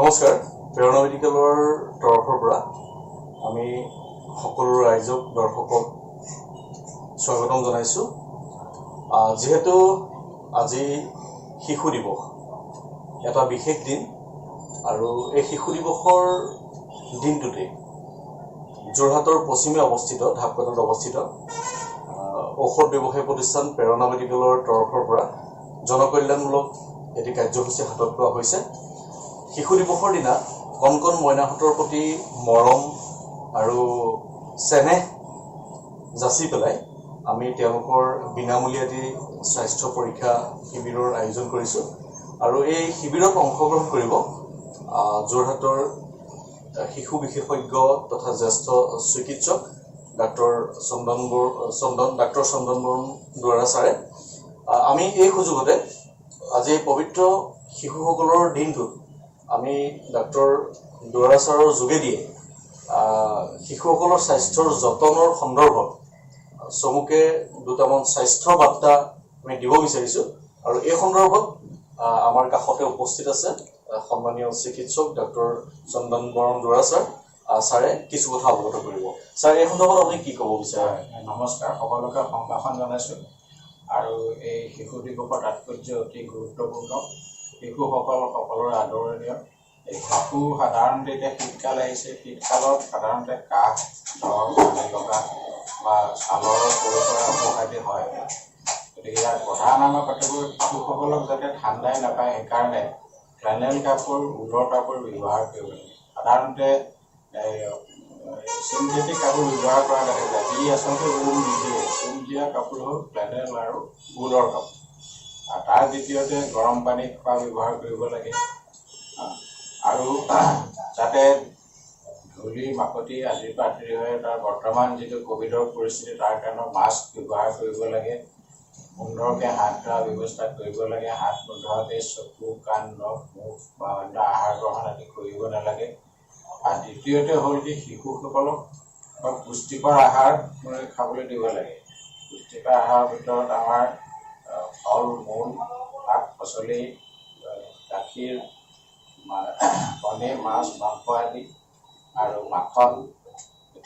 নমস্কাৰ। প্ৰেৰণা মেডিকেলৰ তৰফৰ পৰা আমি সকলো ৰাইজক, দৰ্শকক স্বাগতম জনাইছোঁ। যিহেতু আজি শিশু দিৱস, এটা বিশেষ দিন আৰু এই শিশু দিৱসৰ দিনটোতেই যোৰহাটৰ পশ্চিমে অৱস্থিত ঢাপকাটত অৱস্থিত ঔষধ ব্যৱসায় প্ৰতিষ্ঠান প্ৰেৰণা মেডিকেলৰ তৰফৰ পৰা জনকল্যাণমূলক এটি কাৰ্যসূচী হাতত লোৱা হৈছে। শিশু দিৱসৰ দিনা কণ কণ মইনাহঁতৰ প্ৰতি মৰম আৰু চেনেহ যাচি পেলাই আমি তেওঁলোকৰ বিনামূলীয়া এটি স্বাস্থ্য পৰীক্ষা শিবিৰৰ আয়োজন কৰিছোঁ আৰু এই শিবিৰত অংশগ্ৰহণ কৰিব যোৰহাটৰ শিশু বিশেষজ্ঞ তথা জ্যেষ্ঠ চিকিৎসক ডাক্তৰ চন্দন বৰ চন্দন ডাক্তৰ চন্দন বৰণ দুৱৰা ছাৰে। আমি এই সুযোগতে আজি এই পবিত্ৰ শিশুসকলৰ দিনটোত আমি ডাক্তৰ দুৱৰা ছাৰৰ যোগেদিয়ে শিশুসকলৰ স্বাস্থ্যৰ যতনৰ সন্দৰ্ভত চমুকে দুটামান স্বাস্থ্য বাৰ্তা আমি দিব বিচাৰিছোঁ। আৰু এই সন্দৰ্ভত আমাৰ কাষতে উপস্থিত আছে সন্মানীয় চিকিৎসক ডাক্তৰ চন্দন বৰণ দুৱৰা ছাৰ। ছাৰে কিছু কথা অৱগত কৰিব। ছাৰ, এই সন্দৰ্ভত আপুনি কি ক'ব বিচাৰে? হয়, নমস্কাৰ, সকলোকে সম্ভাষণ জনাইছোঁ। আৰু এই শিশু দিৱসৰ তাৎপৰ্য অতি গুৰুত্বপূৰ্ণ। শিশুসকল সকলোৰে আদৰণীয়। এই শিশু সাধাৰণতে এতিয়া শীতকাল আহিছে। শীতকালত সাধাৰণতে কাহ, জ্বৰ, পানী লগা বা ছালৰ সৰু সুৰা অসুখ আদি হয়। গতিকে ইয়াৰ প্ৰধান আমাৰ কৰ্তব্য শিশুসকলক যাতে ঠাণ্ডাই নাপায়, সেইকাৰণে ফ্লেনেল কাপোৰ, ঊলৰ কাপোৰ ব্যৱহাৰ কৰিব লাগে। সাধাৰণতে চিনথেটিক কাপোৰ ব্যৱহাৰ কৰা দেখা যায়, যি আচলতে উম নিদিয়ে। উম দিয়া কাপোৰ হ'ল ফ্লেনেল আৰু ঊলৰ কাপোৰ। আৰু তাৰ দ্বিতীয়তে গৰম পানী খোৱা ব্যৱহাৰ কৰিব লাগে আৰু যাতে ধূলি মাকতি আদিৰ পৰা আঁতৰি হৈ তাৰ বৰ্তমান যিটো ক'ভিডৰ পৰিস্থিতি, তাৰ কাৰণে মাস্ক ব্যৱহাৰ কৰিব লাগে। সুন্দৰকৈ হাত ধোৱা ব্যৱস্থা কৰিব লাগে। হাত নোধোৱাকৈ চকু, কাণ, নখ, মুখ বা অন্য আহাৰ গ্ৰহণ আদি কৰিব নালাগে। আৰু দ্বিতীয়তে হ'ল কি, শিশুসকলক পুষ্টিকৰ আহাৰ খাবলৈ দিব লাগে। পুষ্টিকৰ আহাৰৰ ভিতৰত আমাৰ ফল মূল, শাক পাচলি, গাখীৰ, কণী, মাছ, মাংস আদি আৰু মাখন।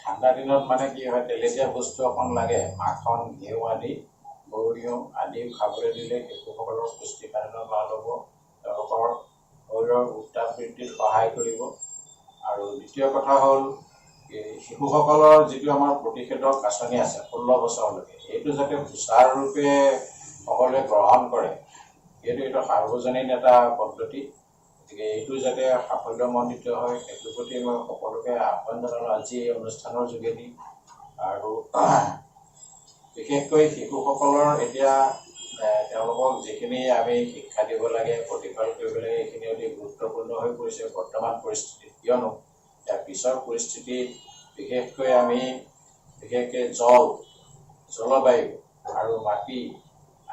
ঠাণ্ডা দিনত মানে কি হয়, তেলেতীয়া বস্তু অকণ লাগে। মাখন, ঘিউ আদি, গৰু ঘিউ আদি খাবলৈ দিলে শিশুসকলৰ পুষ্টি সাধনত ভাল হ'ব, তেওঁলোকৰ শৰীৰৰ উত্তাপ বৃদ্ধিত সহায় কৰিব। আৰু দ্বিতীয় কথা হ'ল, শিশুসকলৰ যিটো আমাৰ প্ৰতিষেধক আঁচনি আছে 16 বছৰলৈকে, এইটো যাতে সুচাৰুৰূপে সকলোৱে গ্ৰহণ কৰে। যিহেতু এইটো সাৰ্বজনীন এটা পদ্ধতি, গতিকে এইটো যাতে সাফল্যমণ্ডিত হয়, সেইটোৰ প্ৰতি মই সকলোকে আহ্বান জনালোঁ আজি এই অনুষ্ঠানৰ যোগেদি। আৰু বিশেষকৈ শিশুসকলৰ এতিয়া তেওঁলোকক যিখিনি আমি শিক্ষা দিব লাগে, প্ৰতিপাল কৰিব লাগে, এইখিনি অতি গুৰুত্বপূৰ্ণ হৈ পৰিছে বৰ্তমান পৰিস্থিতিত। কিয়নো ইয়াৰ পিছৰ পৰিস্থিতিত বিশেষকৈ আমি বিশেষকৈ জল, জলবায়ু আৰু মাটি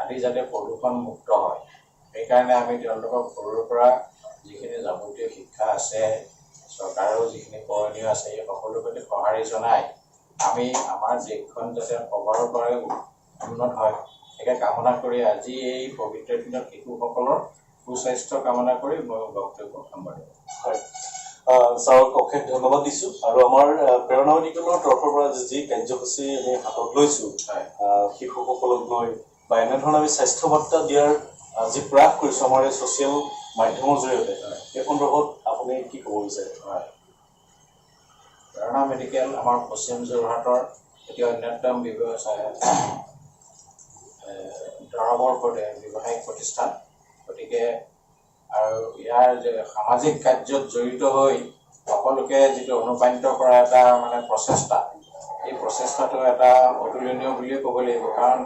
আদি যাতে প্ৰদূষণমুক্ত হয়, সেইকাৰণে আমি তেওঁলোকক সৰুৰ পৰা যিখিনি যাৱতীয় শিক্ষা আছে, চৰকাৰেও যিখিনি কৰণীয় আছে, এই সকলোৰ প্ৰতি সঁহাৰি জনাই আমি আমাৰ দেশখন যাতে সবাৰো পৰাই উন্নত হয়, তাকে কামনা কৰি আজি এই পবিত্ৰ দিনত শিশুসকলৰ সুস্বাস্থ্য কামনা কৰি মই বক্তব্য সামৰিম। হয়, ছাৰক অশেষ ধন্যবাদ দিছোঁ। আৰু আমাৰ প্ৰেৰণা মেডিকেলৰ তৰফৰ পৰা যি কাৰ্যসূচী আমি হাতত লৈছোঁ, শিশুসকলক লৈ বা এনেধৰণে আমি স্বাস্থ্য বাৰ্তা দিয়াৰ যি প্ৰয়াস কৰিছোঁ আমাৰ এই ছ'চিয়েল মাধ্যমৰ জৰিয়তে, এই সন্দৰ্ভত আপুনি কি ক'ব বিচাৰে? হয়, প্ৰেৰণা মেডিকেল আমাৰ পশ্চিম যোৰহাটৰ এটি অন্যতম ব্যৱসায় দৰৱৰ ব্যৱসায়িক প্ৰতিষ্ঠান। গতিকে আৰু ইয়াৰ যে সামাজিক কাৰ্যত জড়িত হৈ সকলোকে যিটো অনুপ্ৰাণিত কৰা এটা মানে প্ৰচেষ্টা, এই প্ৰচেষ্টাটো এটা অতুলনীয় বুলিয়ে ক'ব লাগিব। কাৰণ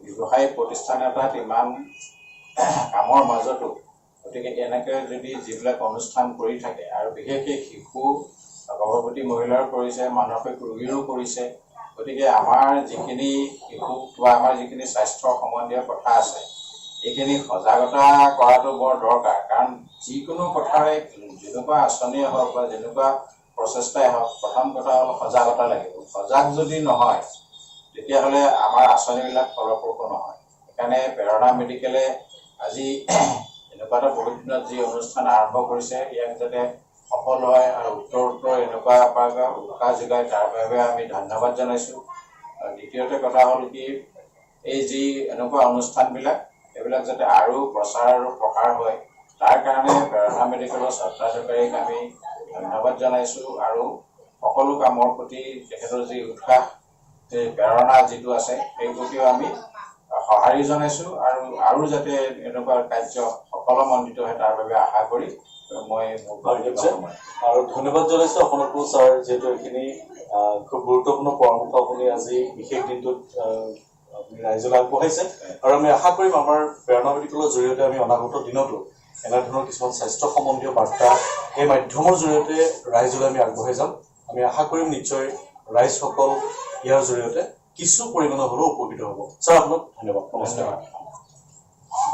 ব্যৱসায়িক প্ৰতিষ্ঠান এটাত ইমান কামৰ মাজতো, গতিকে এনেকৈ যদি যিবিলাক অনুষ্ঠান কৰি থাকে আৰু বিশেষকৈ শিশু, গৰ্ভৱতী মহিলাৰ কৰিছে, মানসিক ৰোগীৰো কৰিছে, গতিকে আমাৰ যিখিনি শিশু বা আমাৰ যিখিনি স্বাস্থ্য সম্বন্ধীয় কথা আছে, এইখিনি সজাগতা কৰাটো বৰ দৰকাৰ। কাৰণ যিকোনো কথাৰে, যেনেকুৱা আঁচনিয়ে হওক বা যেনেকুৱা প্ৰচেষ্টাই হওক, প্ৰথম কথা হ'ল সজাগতা লাগিব। সজাগ যদি নহয়, তেতিয়াহ'লে আমাৰ আঁচনিবিলাক ফলপ্ৰসূ নহয়। সেইকাৰণে প্ৰেৰণা মেডিকেলে আজি এনেকুৱা এটা বহুত দিনত যি অনুষ্ঠান আৰম্ভ কৰিছে, ইয়াক যাতে সফল হয় আৰু উত্তৰ উত্তৰ এনেকুৱা উৎসাহ যোগায়, তাৰ বাবে আমি ধন্যবাদ জনাইছোঁ। আৰু দ্বিতীয়তে কথা হ'ল কি, এই যি এনেকুৱা অনুষ্ঠানবিলাক, এইবিলাক যাতে আৰু প্ৰচাৰ আৰু প্ৰসাৰ হয়, তাৰ কাৰণে প্ৰেৰণা মেডিকেলৰ স্বত্বাধিকাৰীক আমি ধন্যবাদ জনাইছোঁ। আৰু সকলো কামৰ প্ৰতি তেখেতৰ যি উৎসাহ, যি প্ৰেৰণা যিটো আছে, সেই প্ৰতিও আমি সঁহাৰি জনাইছোঁ। আৰু আৰু যাতে এনেকুৱা কাৰ্য সফলমণ্ডিত হয়, তাৰ বাবে আশা কৰি মই মোৰ বক্তব্য সামৰিম। আৰু ধন্যবাদ জনাইছো আপোনাকো ছাৰ, যিহেতু এইখিনি খুব গুৰুত্বপূৰ্ণ পৰামৰ্শ আপুনি আজি বিশেষ দিনটোত আপুনি ৰাইজলৈ আগবঢ়াইছে। আৰু আমি আশা কৰিম, আমাৰ প্ৰেৰণা মেডিকেলৰ জৰিয়তে আমি অনাগত দিনতো এনেধৰণৰ কিছুমান স্বাস্থ্য সম্বন্ধীয় বাৰ্তা এই মাধ্যমৰ জৰিয়তে ৰাইজলৈ আমি আগবঢ়াই যাম। আমি আশা কৰিম, নিশ্চয় ৰাইজসকল ইয়াৰ জৰিয়তে কিছু পৰিমাণৰ হ'লেও উপকৃত হ'ব। ছাৰ, আপোনাক ধন্যবাদ, নমস্কাৰ। ধন্যবাদ।